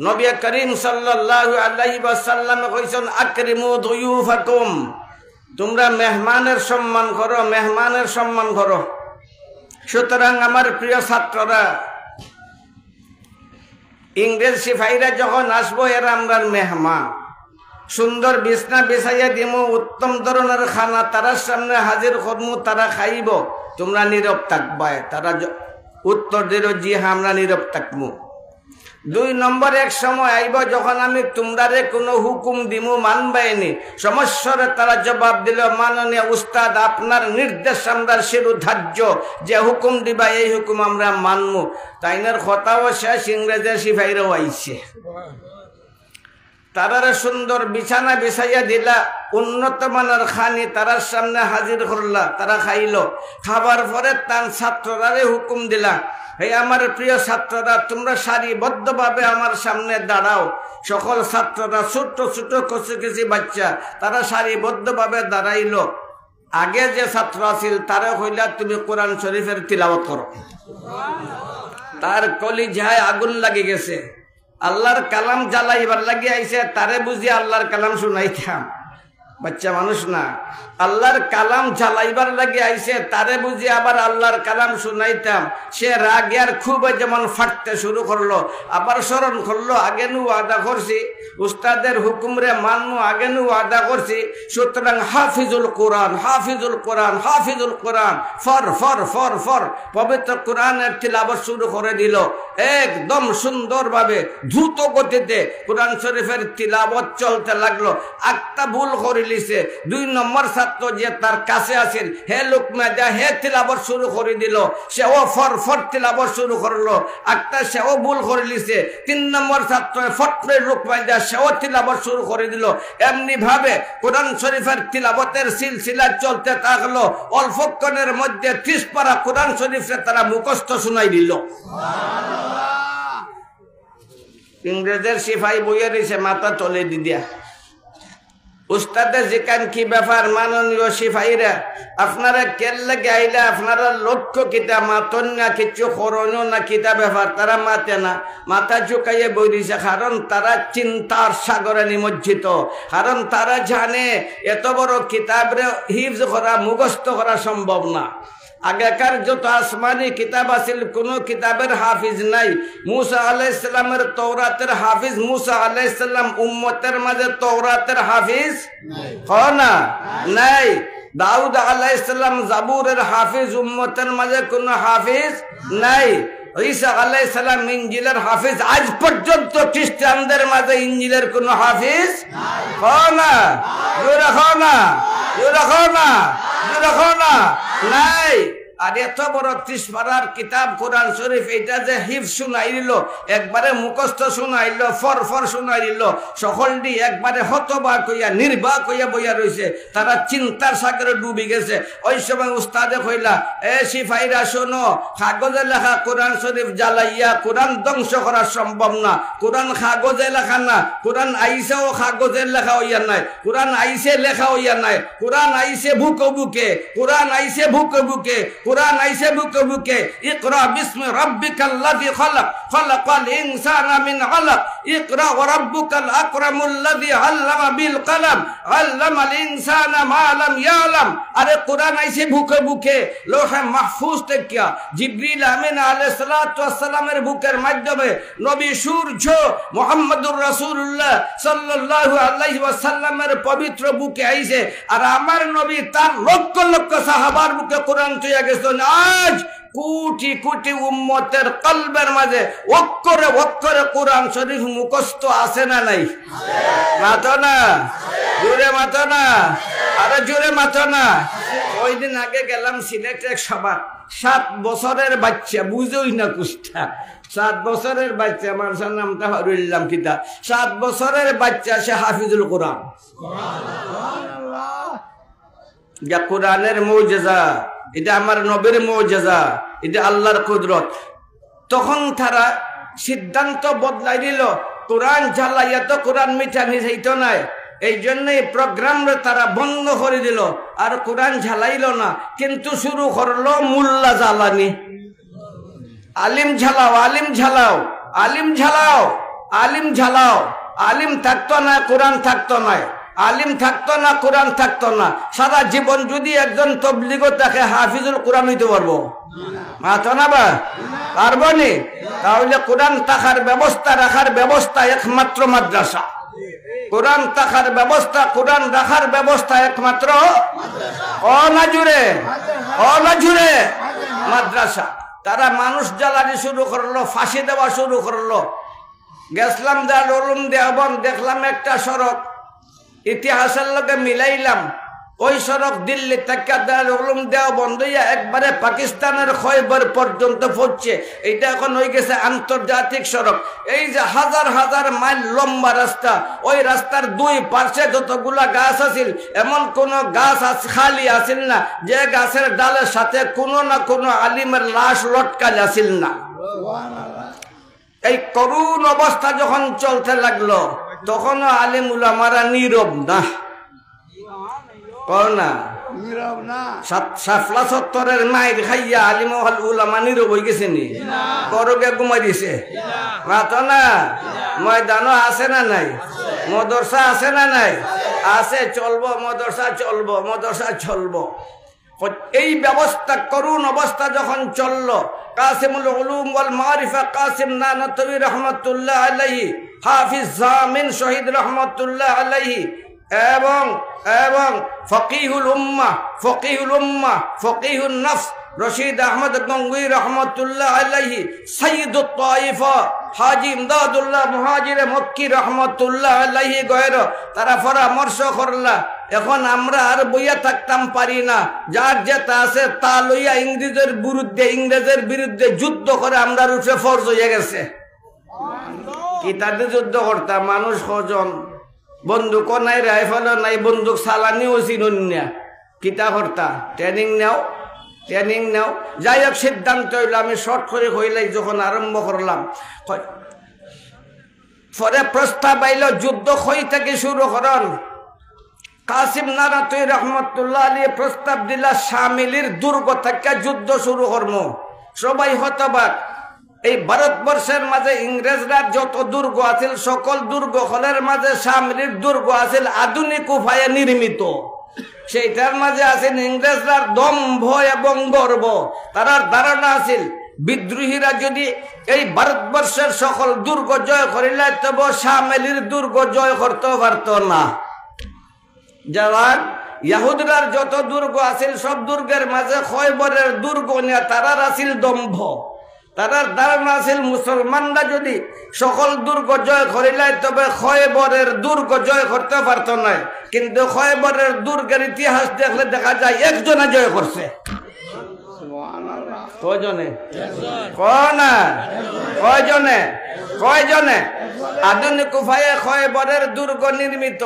নবী করিম সাল্লাল্লাহু আলাইহি ওয়াসাল্লাম কইছেন, "আকরিমু দুয়ুফাকুম", তোমরা মেহমানের সম্মান করো, মেহমানের সম্মান করো। সুতরাং আমার প্রিয় ছাত্ররা, ইংরেজ সিপাহীরা যখন আসবো, এরা আমরার মেহমান। সুন্দর বিছনা বিছাইয়া দিমু, উত্তম ধরনের খানা তারার সামনে হাজির করমু, তারা খাইবো। তোমরা নীরব থাকবায়। তারা য-, উত্তর দিল, "জি হ্যাঁ, আমরা নীরব থাকমু।" দুই নম্বর, এক সময় আইবো যখন আমি তোমরারে কোনো হুকুম দিমু, মানবায়নি। সমস্যারে তারা জবাব দিল, "মাননীয় উস্তাদ, আপনার নির্দেশ আমরার শিরোধার্য, যে হুকুম দিবা এই হুকুম আমরা মানমু।" তাইনের কথাও শেষ, ইংরেজের সিপাহীরাও আইছে। তারারে সুন্দর বিছানা বিছাইয়া দিলা, উন্নত মানের খানি তারার সামনে হাজির করলা, তারা খাইলো। খাবার পরে তান ছাত্ররারে হুকুম দিলা, "হে আমার প্রিয় ছাত্ররা, তোমরা সারিবদ্ধভাবে আমার সামনে দাঁড়াও।" সকল ছাত্ররা, ছোট্ট ছোট্ট কচিকাচি বাচ্চা, তারা সারিবদ্ধভাবে দাঁড়াইলো। আগে যে ছাত্র আছিল, তারে কইলা, "তুমি কোরআন শরীফের তিলাওয়াত করো।" তার কলিজায় আগুন লাগি গেছে। আল্লাহর কালাম জ্বালাইবার লাগি আইছে, তারে বুঝি আল্লাহর কালাম শুনাইতাম? বাচ্চা মানুষ না। আল্লাহর কালাম জ্বালাইবার লাগি আইছে, তারে বুঝি আবার আল্লাহর কালাম শুনাইতাম? সে রাগে আর ক্ষোভে যেমন ফাটতে শুরু করলো, আবার স্মরণ করলো, "আগে নু ওয়াদা করছি, উস্তাদের হুকুমরে মানমু, আগে নু ওয়াদা করছি।" সুতরাং হাফিজুল কোরআন, হাফিজুল কোরআন, হাফিজুল কোরআন, ফর, ফর, ফর, ফর, পবিত্র কোরআনের তিলাওয়াত শুরু করে দিল। একদম সুন্দরভাবে দ্রুত গতিতে কোরআন শরীফের তিলাওয়াত চলতে লাগলো। একটা ভুল করিলিছে, দুই নম্বর ছাত্র যে তার কাছে আছিল, হে লুকমা দিয়া হে তিলাওয়াত শুরু করে দিল, সেও ফর ফর তিলাওয়াত শুরু করলো। একটা সেও ভুল করিলিছে, তিন নম্বর ছাত্র ফট করে লুকমা দিয়া সেও তিলাওয়াত শুরু করে দিল। এমনি ভাবে কোরআন শরীফের তিলাওয়াতের সিলসিলা চলতে থাকলো। অল্পক্ষণের মধ্যে ত্রিশ পারা কোরআন শরীফরে তারা মুখস্থ শুনাই দিল। ইংরেজের সিপাহী বইয়া রইছে মাথা তলে দি দিয়া। উস্তাদে জিকান, "কি ব্যাপার মাননীয় সিপাহীরা, আপনারা কের লাগি আইলা? আপনারার লক্ষ্য কিতা? মাতইন না, কিচ্ছু করইন না, কিতা ব্যাপার?" তারা মাতে না, মাথা ঝুকাইয়া বই রইছে, কারণ তারা চিন্তার সাগরে নিমজ্জিত। কারণ তারা জানে এত বড় কিতাবরে হিফজ করা, মুখস্থ করা সম্ভব না। আগেকার যত আসমানি কিতাব আছিল, কোনো কিতাবের হাফিজ নাই। মুসা আলাইহিস সালামের তৌরাতের হাফিজ মুসা আলাইহিস সালাম, উম্মতের মাঝে তৌরাতের হাফিজ নাই। হ না? নাই। দাউদ আলাইহিস সালাম জাবুরের হাফিজ, উম্মতের মাঝে কোনো হাফিজ নাই। ঈসা আলাইহিস সালাম ইঞ্জিলের হাফিজ, আজ পর্যন্ত খ্রিস্টানদের মাঝে ইঞ্জিলের কোনো হাফিজ কও না, জোরে কও না, জোরে কও না, জোরে কও না, নাই। আর এত বড় ত্রিশ পারার কিতাব কোরআন শরীফ, এটা যে হিফজ শুনাই দিল, একবারে মুখস্থ শুনাইল, ফর ফর শুনাই দিল, সকলটি একবারে হতবাক হইয়া নির্বাক হইয়া বইয়া রইছে। তারা চিন্তার সাগরে ডুবি গেছে। ওই সময় উস্তাদে কইলা, "এ সিপাহীরা শোনো, কাগজে লেখা কোরআন শরীফ জ্বালাইয়া কোরআন ধ্বংস করা সম্ভব না। কোরআন কাগজে লেখা না, কোরআন আইছেও কাগজে লেখা হইয়া নাই, কোরআন আইছে লেখা হইয়া নাই, কোরআন আইছে বুকে বুকে, কোরআন আইছে বুকে বুকে, কোরআন আইছে বুকে বুকে।" ইকরা বিসমি রাব্বিকাল্লাযী খালাক, খালাকাল ইনসানা মিন আলাক, ইকরা ওয়া রাব্বুকাল আকরামুল্লাযী আল্লামা বিল কলম, আল্লামাল ইনসানা মা লাম ইয়ালাম। আরে কোরআন আইছে বুকে বুকে, লৌহে মাহফুজ থাকিয়া জিবরিল আমিন আলাইহিস সালাতু ওয়াস সালামের বুকের মাধ্যমে নবী সূর্য মুহাম্মদুর রাসূলুল্লাহ সাল্লাল্লাহু আলাইহি ওয়াসাল্লামের পবিত্র বুকে আইছে। আর আমার নবী তার লক্ষ লক্ষ সাহাবার বুকে কোরআন থইয়া গেছেন। আজ কোটি কোটি উম্মতের কলবের মাঝে অক্ষরে অক্ষরে কোরআন শরীফ মুখস্থ আছে না নাই? মাতো না, জোরে মাতো না, আরো জোরে মাতো না। কয়দিন আগে গেলাম সিলেটে এক সভা, সাত বছরের বাচ্চা, বুঝোই না কুস্তা, সাত বছরের বাচ্চা, মানষর নামটা হারুইলাম কিতা, সাত বছরের বাচ্চা, সে হাফিজুল কোরআন। ইটা কোরআনের মুজিজা, ইটা আমার নবীর মুজিজা, ইটা আল্লাহর কুদরত। তখন তারা সিদ্ধান্ত বদলাই দিল, কোরআন জ্বালাইয়া তো কোরআন মিটানি যাইতো নায়, এই জন্য এই প্রোগ্রামরে তারা বন্ধ করি দিল। আর কোরআন জ্বালাইল না, কিন্তু শুরু করলো মোল্লা জ্বালানি। আলিম ঝালাও, আলিম ঝালাও, আলিম ঝালাও, আলিম ঝালাও। আলিম থাকতো না, কোরআন থাকতো না। আলিম থাকতো না, কোরআন থাকতো না। সারা জীবন যদি একজন তবলিগো থাকে, হাফিজুল কোরআন হইতে পারবো? মাতো না বা? পারবো নি? তাহলে কোরআন থাকার ব্যবস্থা, রাখার ব্যবস্থা একমাত্র মাদ্রাসা। কোরআন থাকার ব্যবস্থা, কোরআন রাখার ব্যবস্থা একমাত্র, ও না জুড়ে, ও না জুড়ে, মাদ্রাসা। তারা মানুষ জ্বালানি শুরু করলো, ফাঁসি দেওয়া শুরু করলো। গেছলাম দারুল উলুম দেওবন্দ, দেখলাম একটা সড়ক, ইতিহাসের লগে মিলাইলাম, ওই সড়ক দিল্লি থাকি দারুল উলুম দেওবন্দ হইয়া একবারে পাকিস্তানের খয়বর পর্যন্ত পড়ছে। এটা এখন হয়ে গেছে আন্তর্জাতিক সড়ক। এই যে হাজার হাজার মাইল লম্বা রাস্তা, ওই রাস্তার দুই পার্শ্বে যতগুলা গাছ আছিল, এমন কোন গাছ আছ-, খালি আছিল না যে গাছের ডালের সাথে কোনো না কোনো আলিমের লাশ লটকাল আছিল না। এই করুণ অবস্থা যখন চলতে লাগলো, তখনও আলিম উলামারা নীরব না। কও না। নীরব না। সাত-, শাপলা চত্বরের মাইর খাইয়া আলিম অকল উলামা নীরব হয়ে গেছে নি? না। ঘরো গিয়া ঘুমাই দিছে? না। মাতো না। না। ময়দানও আছে না নাই? আছে। মাদ্রাসা আছে না নাই? আছে। আছে, চলবো, মাদ্রাসা চলবো, মাদ্রাসা চলবো। এই ব্যবস্থা, করুণ অবস্থা যখন চলল, কাসিমুল উলুম ওয়াল মারিফা কাসিম নানতবী রহমতুল্লাহ আলাইহি, হাফিজ জামিন শহীদ রহমতুল্লাহ আলাইহি এবং, এবং ফকিহুল উম্মাহ, ফকিহুল উম্মাহ, ফকিহুন নফস রশিদ আহমদ গঙ্গুই রহমতুল্লাহ আলাইহি, সাইয়্যিদুত তায়েফা হাজী ইমদাদুল্লাহ মুহাজিরে মক্কি রহমতুল্লাহ আলাইহি গয়র, তারা পরামর্শ করলা, এখন আমরা আর বইয়া থাকতাম পারি না, যার যেটা আছে তা লইয়া ইংরেজের বিরুদ্ধে, ইংরেজের বিরুদ্ধে যুদ্ধ করে আমরার উপরে ফরজ হইয়া গেছে। কিতাদি যুদ্ধ করতা, মানুষ কজন, বন্দুকও নাই, রাইফেলও নাই, বন্দুক চালানিও চিনইন না। কিতা করতা? ট্রেনিং নেও, ট্রেনিং নেও। যাই হোক, সিদ্ধান্ত হইল, আমি শর্ট করে কইলাই, যখন আরম্ভ করলাম, কয়, পরে প্রস্তাব আইল, যুদ্ধ কই থাকি শুরু করন। কাসিম নানতবী রহমতুল্লাহ আলাইহি প্রস্তাব দিলা, শামিলির দুর্গ থাকি যুদ্ধ শুরু করমু। সবাই হতবাক। এই ভারতবর্ষের মাঝে ইংরেজরার যত দুর্গ আছিল, সকল দুর্গ হলের মাঝে শামিলির দুর্গ আছিল আধুনিক উপায়ে নির্মিত। সেইটার মাঝে আছিল ইংরেজরার দম্ভ এবং গর্ব। তারার ধারণা আছিল, বিদ্রোহীরা যদি এই ভারতবর্ষের সকল দুর্গ জয় করিলে, তবে শামিলির দুর্গ জয় করতে পারত না। যারা ইয়াহুদরার যত দুর্গ আছিল, সব দুর্গের মাঝে খয়বরের দুর্গ নিয়া তারার আছিল দম্ভ। তারার ধারণা আছিল, মুসলমানরা যদি সকল দুর্গ জয় করিলায়, তবে খয়বরের দুর্গ জয় করতে পারতো নায়। কিন্তু খয়বরের দুর্গের ইতিহাস দেখলে দেখা যায়, একজনে জয় করছে। কয়জনে? কয় না? কয়জনে? কয়জনে? আধুনিক উপায়ে খয়বরের দুর্গ নির্মিত।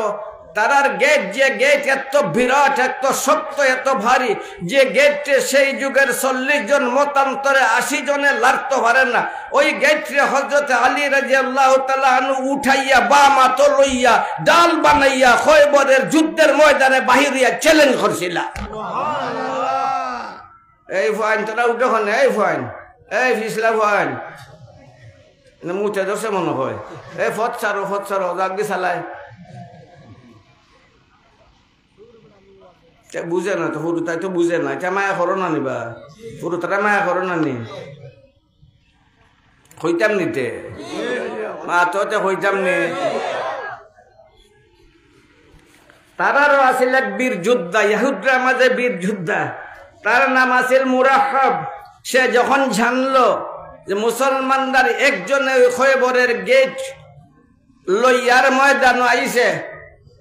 তারার গেট, যে গেট এত বিরাট, এত শক্ত, এত ভারী, যে গেটে সেই যুগের চল্লিশ জন মতান্তরে আশি জনে লাড়তে পারে না, ওই গেটে হযরত আলী রাদিয়াল্লাহু তাআলা আনহু উঠাইয়া বাম আতো লইয়া ঢাল বানাইয়া খয়বরের যুদ্ধের ময়দানে বাহির অইয়া চ্যালেঞ্জ করছিলা। এই ফুয়াইন, তোরা উঠো কেনে, এই ফুয়াইন, এই ফিছলা ফুয়াইন। না, মুতে ধরছে মনে হয়। এই ফত ছাড়ো, ফত ছাড়ো, জাগি চালায়। তে বুঝে না তো, হুরুতায় তো বুঝে না। ইতা মায়া করো না নি বা? হুরুতারে মায়া করো না নি? কইতাম নি তে? মা তো তে কইতাম নি? তারারও আছিল এক বীর যোদ্ধা, ইয়াহুদরার মাঝে বীর যোদ্ধা। তার নাম আছিল মুরাহহাব। সে যখন জানলো যে মুসলমানরার একজনে ওই খয়বরের গেট লইয়ার ময়দানো আইছে,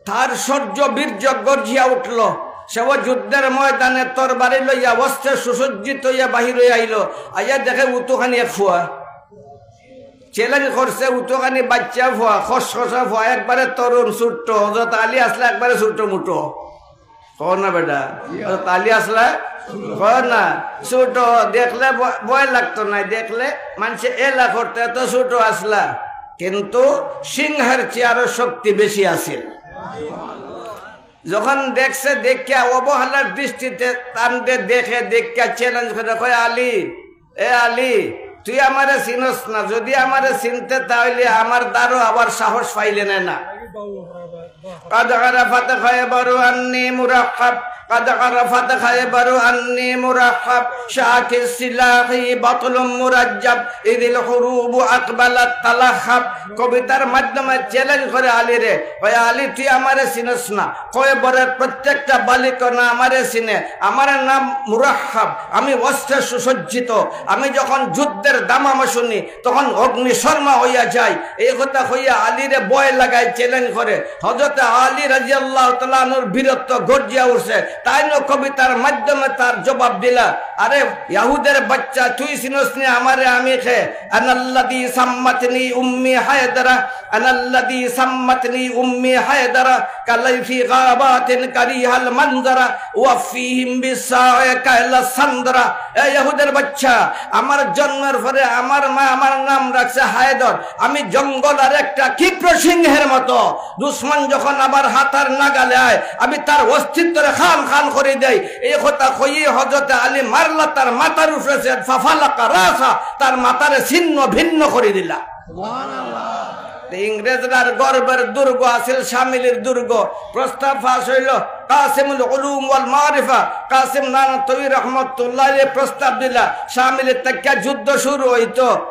তার শৌর্য বীর্য গর্জিয়া উঠলো। সেও যুদ্ধের ময়দানে তরবারি লইয়া অস্ত্রে সুসজ্জিত অইয়া বাহির অইয়া আইলো। আইয়া দেখে উতুখানি এক ফুয়া। চ্যালেঞ্জ করছে উতুখানি বাইচ্চা ফুয়া, খসখসা ফুয়া, একবারে তরুণ, ছোট্ট। হযরত আলী আছলা একবারে ছোট্ট মুটো। কও না বেটা? হযরত আলী আছলা? কও না? ছোট, দেখলে ভ-, ভয় লাগতো না, দেখলে মানষে এলা করতো, এত ছোট আছলা। কিন্তু সিংহের চেয়ে আরো শক্তি বেশি আছিল। যখন দেখছে, দেখিয়া অবহেলার দৃষ্টিতে তানরে দেখে, দেখিয়া চ্যালেঞ্জ করে কয়, "আলী, এ আলী, তুই আমারে চিনস না, যদি আমারে চিনতে তা অইলে আমার দ্বারো আবার সাহস পাইলে না না।" قد عرفت خيبر أني مرحب، قد عرفت خيبر أني مرحب، شاك السلاح بطل مرجب، إذ الحروب أقبلت تلهب। কবিতার মাধ্যমে চ্যালেঞ্জ করে আলীরে, "ওই আলী, তুই আমারে চিনস না, খয়বরের প্রত্যেকটা বালিকণা আমারে চিনে, আমার নাম মুরাহহাব, আমি অস্ত্রে সুসজ্জিত, আমি যখন যুদ্ধের দামামা শুনি, তখন অগ্নিশর্মা অইয়া যাই।" এই কথা কইয়া আলীরে ভয় লাগায়, চ্যালেঞ্জ করে। হযরত আলী রাদিয়াল্লাহু তাআলা আনহুর বীরত্ব গর্জিয়া উঠছে। তাইনও কবিতার মাধ্যমে তার জবাব দিলা, "আরে ইয়াহুদের বাচ্চা, তুই চিনস নি আমারে, আমি খে? أنا الذي سمتني أمي حيدرة، أنا الذي سمتني أمي حيدرة، كليث غابات كريها المنظرة، أوفيهم بالصاع كيل السندرة।" এ ইয়াহুদের বাচ্চা, আমার জন্মের পরে আমার মা আমার নাম রাখছে হায়দর। আমি জঙ্গল আর একটা ক্ষিপ্র সিংহের মতো, দুশমন যখন আমার হাতার নাগালে আয়, আমি তার অস্তিত্বরে খান খান করি দেই। এই কথা কইয়ে হযরত আলী মারলা তার মাথার উপরে, ففلق رأسه, তার মাথারে ছিন্ন ভিন্ন করি দিলা। তে ইংরেজরার গর্বের দুর্গ আছিল শামিলির দুর্গ। প্রস্তাব পাস অইলো, কাসিমুল উলুম ওয়াল মারিফা কাসিম নানতবী রহমতুল্লাহ আলাইহি প্রস্তাব দিলা, শামিলির থাকিয়া যুদ্ধ শুরু অইতো।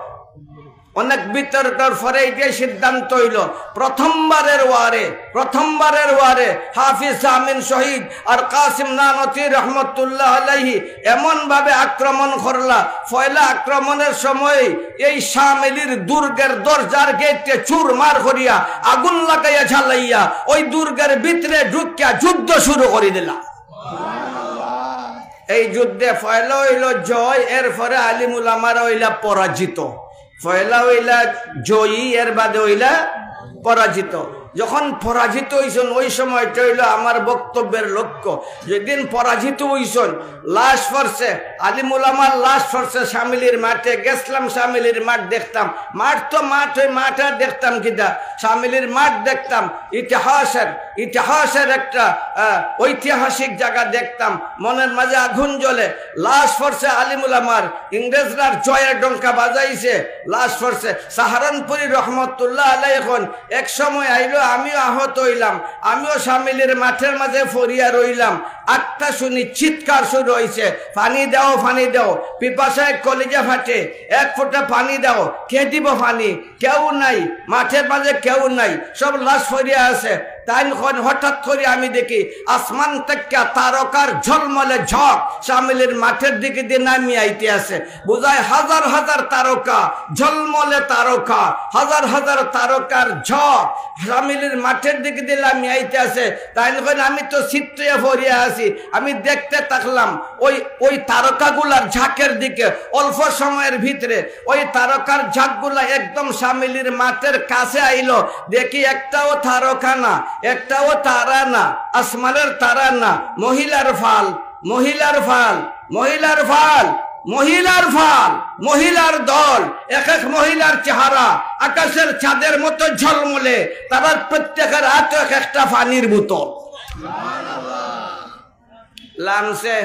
অনেক বিতর্কর পরে ইটাই সিদ্ধান্ত অইলো, প্রথমবারের ওয়ারে, প্রথমবারের ওয়ারে হাফিজ আমিন শহীদ আর কাসিম নানতবী রহমতুল্লাহ আলাইহি এমন ভাবে আক্রমণ করলা, পয়লা আক্রমণের সময় এই শামিলির দুর্গের দরজার গেটে চুরমার করিয়া, আগুন লাগাইয়া জ্বালাইয়া, ওই দুর্গের ভিতরে ঢুকিয়া যুদ্ধ শুরু করি দিলা। এই যুদ্ধে পয়লা অইলো জয়, এরপরে আলিম উলামারা অইলা পরাজিত। পয়লা অইলা জয়ী, এর বাদে অইলা পরাজিত। যখন পরাজিত অইছইন, ওই সময়টা অইলো আমার বক্তব্যের লক্ষ্য। যেদিন পরাজিত অইছইন, লাশ পড়ছে, আলিম উলামার লাশ পড়ছে শামিলির মাঠে। গেছলাম শামিলির মাঠ দেখতাম, মাঠ তো মাঠ, ওই মাঠ আর দেখতাম কিতা, শামিলির মাঠ দেখতাম। ইতিহাসের, ইতিহাসের একটা, আহ, ঐতিহাসিক জাগা দেখতাম, মনের মাঝে আগুন জ্বলে। লাশ পড়ছে আলিম উলামার, ইংরেজরার জয়ের ডঙ্কা বাজাইছে, লাশ পড়ছে। সাহারানপুরি রহমতুল্লাহ আলাইহি কইন, এক সময় আইলো, আমিও আহত অইলাম, আমিও শামিলির মাঠের মাঝে পড়িয়া রইলাম। আটটা শুনি চিৎকার শুরু হইছে, "পানি দাও, পানি দাও।" পিপাসায় কলিজা ফাটে, "এক ফোঁটা পানি দাও।" কে দিব পানি? কেউ নাই, মাঠের মাঝে কেউ নাই, সব লাশ পড়িয়া আছে। তাইন কইন, হঠাৎ করি আমি দেখি আসমান থেকে তারকার ঝলমলে ঝড় শামিলির মাঠের দিকে দিয়ে নামি আইতে আছে। বুঝায় হাজার হাজার তারকা, ঝলমলে তারকা, হাজার হাজার তারকার ঝড় শামিলির মাঠের দিকে দিয়ে নামি আইতে আছে। তাইন কইন, আমি তো চিত্তইয়া পড়িয়া আছি, আমি দেখতে থাকলাম ওই, ওই তারকাগুলার ঝাঁকের দিকে। অল্প সময়ের ভিতরে ওই তারকার ঝাঁকগুলা একদম শামিলির মাঠের কাছে আইলো। দেখি একটাও তারকা না, একটাও তারা না, আসমানের তারা না, মহিলার ফাল, মহিলার ফাল, মহিলার ফাল, মহিলার ফাল, মহিলার দল, এক এক মহিলার চেহারা আকাশের চাঁদের মতো ঝলমলে, তারার প্রত্যেকের হাতে এক একটা পানির বোতল। লামছে,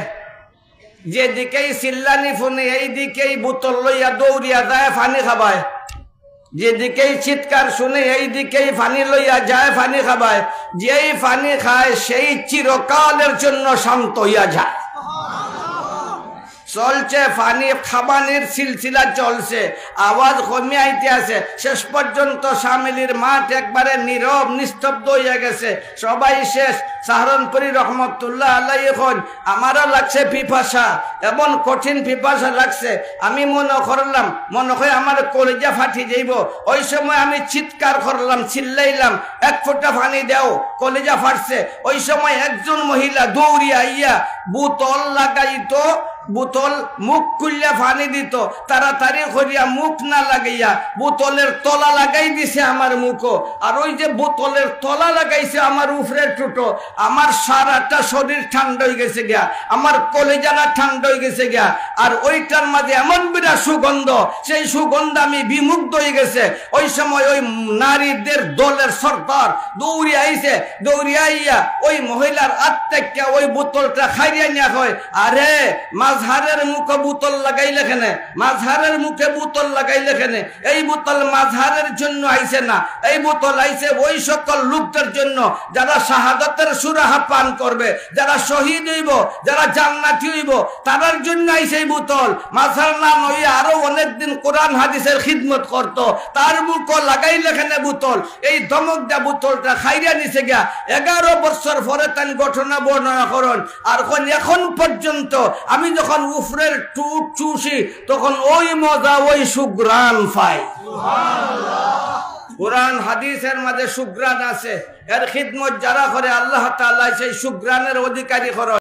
যেদিকেই চিল্লানি শুনে, এইদিকেই বোতল লইয়া দৌড়িয়া যায় পানি খাবায়। যেদিকেই চিৎকার শুনে, এইদিকেই পানি লইয়া যায় পানি খাবায়। যেই পানি খায়, সেই চিরকালের জন্য শান্ত হইয়া যায়। চলছে পানি খাবানির সিলসিলা চলছে, আওয়াজ কমে আইতে আছে। শেষ পর্যন্ত শামিলির মাঠ একবারে নীরব নিস্তব্ধ হইয়া গেছে, সবাই শেষ। সাহারনপুরি রহমতুল্লাহ আলাইহি কইন, আমারও লাগছে পিপাসা, এমন কঠিন পিপাসা লাগছে, আমি মনে করলাম মনে হয় আমার কলিজা ফাটি যাইব। ওই সময় আমি চিৎকার করলাম, চিল্লাইলাম, "এক ফোঁটা পানি দাও, কলিজা ফাটছে।" ওই সময় একজন মহিলা দৌড়িয়া আইয়া বোতল লাগাইতো, বোতল মুখ খুললে পানি দিত, তাড়াতাড়ি করিয়া মুখ না লাগাইয়া বোতলের তলা লাগাই দিছে আমার মুখো। আর ওই যে বোতলের তলা লাগাইছে আমার উপরে টুটো, আমার সারাটা শরীর ঠান্ডা হয়ে গেছে গিয়া, আমার কলিজাটা ঠান্ডা হয়ে গেছে গিয়া। আর ওইটার মাঝে এমন বিরাট সুগন্ধ, সেই সুগন্ধ আমি বিমুগ্ধ হয়ে গেছে। ওই সময় ওই নারীদের দলের সর্দার দৌড়ে আইছে, দৌড়ে আইয়া ওই মহিলার আত থেকে ওই বোতলটা খাইয়া নিয়া কয়, "আরে, মাজহারের মুখে বোতল লাগাইলে কেনে? মাজহারের মুখে বোতল লাগাইলে কেনে? এই বোতল মাজহারের জন্য আইছে না, এই বোতল আইছে ওই সকল লোকদের জন্য যারা শাহাদাতের সুরাহা পান করবে, যারা শহীদ হইব, যারা জান্নাতি হইব, তারার জন্য আইছে এই বোতল।" মাজহার না নইয়া আরো অনেক দিন কোরআন হাদিসের খিদমত করত, তার মুখো লাগাইলে কেনে বোতল? এই ধমক দিয়া বোতলটা খাইয়া নিছে গিয়া। এগারো বছর পরে তাইন ঘটনা বর্ণনা করইন। আর কইন, "এখন পর্যন্ত আমি যখন উফরের টুট চুষি, তখন ওই মজা, ওই সুঘ্রাণ পাই।" কোরআন হাদিসের মাঝে সুঘ্রাণ আছে, এর খিদমত যারা করে আল্লাহ তাআলা সেই সুঘ্রাণের অধিকারী করইন।